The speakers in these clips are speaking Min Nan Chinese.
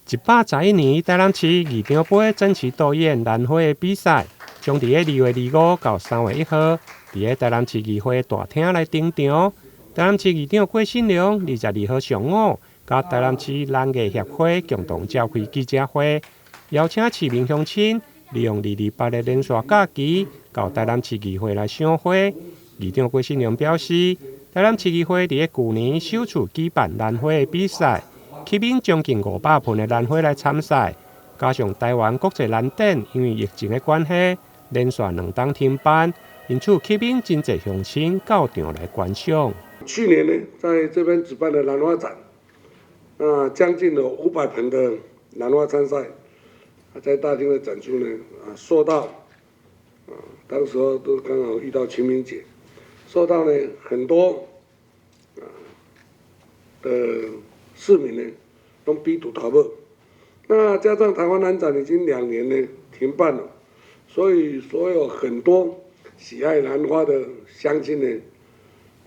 111年台南市議長盃爭奇鬥豔蘭花的比賽，將佇2月25到3月1號，佇台南市議會大廳來登場。台南市議長郭信良22號上午，佮台南市蘭藝協會共同召開記者會，邀請市民鄉親利用228的連續假期，到台南市議會來賞花。議長郭信良表示，台南市議會佇舊年首次舉辦蘭花的比賽，吸引將近500盆的蘭花來參賽，加上台灣國際蘭展因為疫情的關係，連續2冬停辦，因此吸引真濟鄉親到場來觀賞。去年呢，在這邊舉辦的蘭花展，啊，將近有500盆的蘭花參賽，在大廳的展出呢，啊，受到，啊，當時候都剛好遇到清明節，受到呢很多啊的市民呢，攏比賭頭尾。那加上台灣蘭展已經2年呢停辦了，所以所有很多喜愛蘭花的鄉親呢，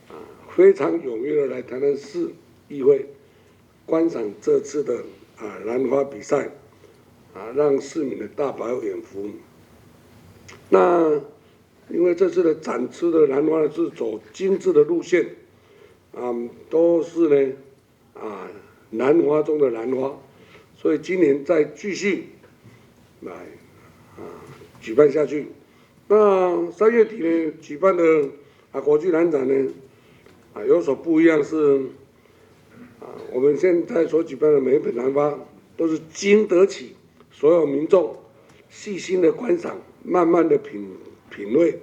啊，非常踴躍的來台南市議會觀賞這次的啊蘭花比賽，啊，讓市民的大飽眼福。那因為這次的展出的蘭花是走精緻的路線，啊，都是呢啊蘭花中的蘭花，所以今年再繼續來啊舉辦下去。那3月底呢舉辦的啊國際蘭展呢，啊有所不一樣是，啊我們現在所舉辦的每一盆蘭花都是經得起所有民眾細心的觀賞，慢慢的品味，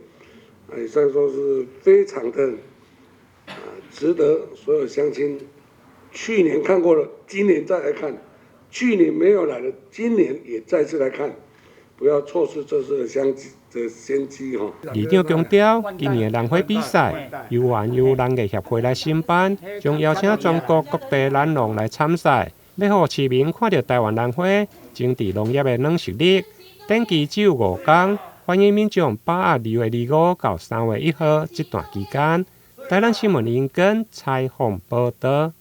啊以上說是非常的啊值得所有鄉親。去年看過了，今年再來看；去年沒有來的，今年也再次來看，不要錯失這次的相機的先機吼。議長強調，今年的蘭花比賽由原由蘭藝協會來承辦，將邀請全國各地蘭農來參賽，欲予市民看著台灣蘭花精緻濃艷的軟實力。展期只有5工，歡迎民眾把握2月25到3月1號這段期間。台南新聞林根採訪報導。